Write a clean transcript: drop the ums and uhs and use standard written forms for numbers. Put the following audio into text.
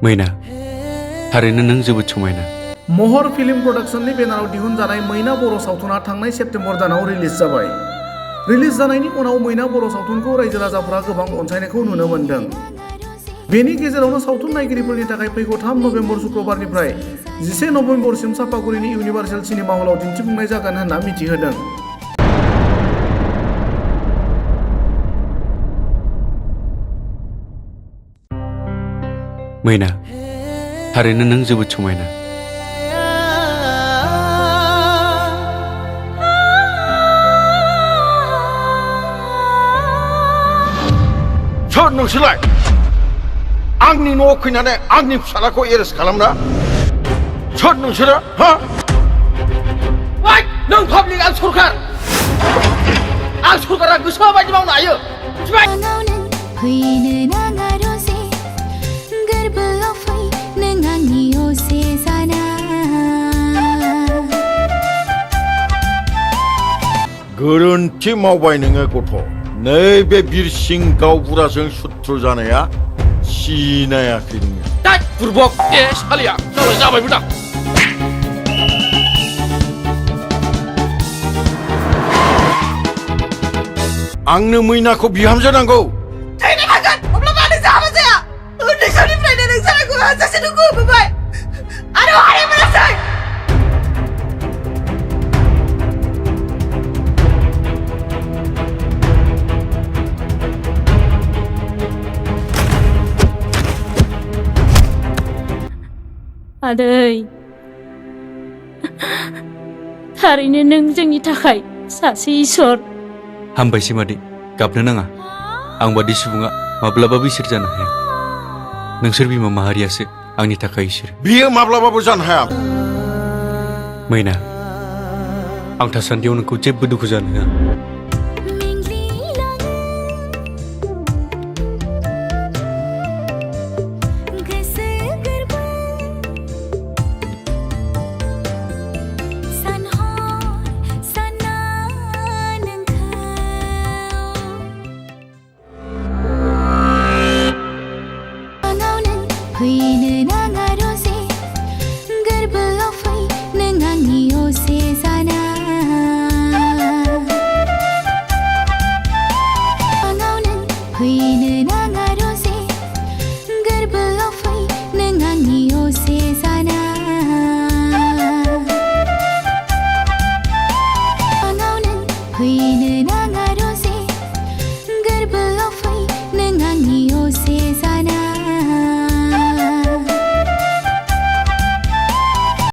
मैना थारैनो नों जोबोद समायना। महर फिल्म प्रडाक्शननि बेनाराव दिहुनजानाय मैना बर' सावथुना थांनाय सेप्तेम्बर दानाव रिलिज जाबाय। रिलिज जानायनि उनाव मैना बर' सावथुनखौ रायजो राजाफोरा गोबां अनसायनायखौ नुनो मोन्दों। बेनि गेजेरावनो सावथुन नायगिरिफोरनि थाखाय फैगौ 3 नभेम्बर शुक्रबारनिफ्राय 11 नभेम्बरसिम सापागुरिनि इउनिभार्सेल सिनेमा हलाव दिन्थिफुंनाय जागोन होनना मिथिहोदों। मैना थारैनो नों जोबोद समायना। सोर नोंसोरलाय आंनि न'आव फैनानै आंनि फिसालाखौ एरेस्ट खालामना? सोर नोंसोरो? हा? नों पाब्लिक आं सरखारा गोसो बायदि मावनो हायो। गोरोन्थि मावबाय नोङो गथ'। नैबे बिरसिं गावबुराजों सुथ्रु जानाया सिनायाखै नोङो। बुरबक ए सालिया जाबायबो दा। आंनो मैनाखौ बिहामजो नांगौ। थैनो हागोन अब्ला मानो जाबा जाया? उन्दै समनिफ्रायनो नोंसोरखौ हाजासे नुगो होबोबाय आरो हारे मोनासै। आदै थारैनो नों जोंनि थाखाय सासे इसोर। हामबायसै मादै, गाबनो नाङा। आं बादि सुबुङा माब्लाबाबो इसोर जानो हाया। नोंसोर बिमा माहारियासो आंनि थाखाय इसोर। बियो माब्लाबाबो जानो हाया। मैना आं थासान्दियाव नोंखौ जेबो दुखु जानो होआ। फैनो नाङा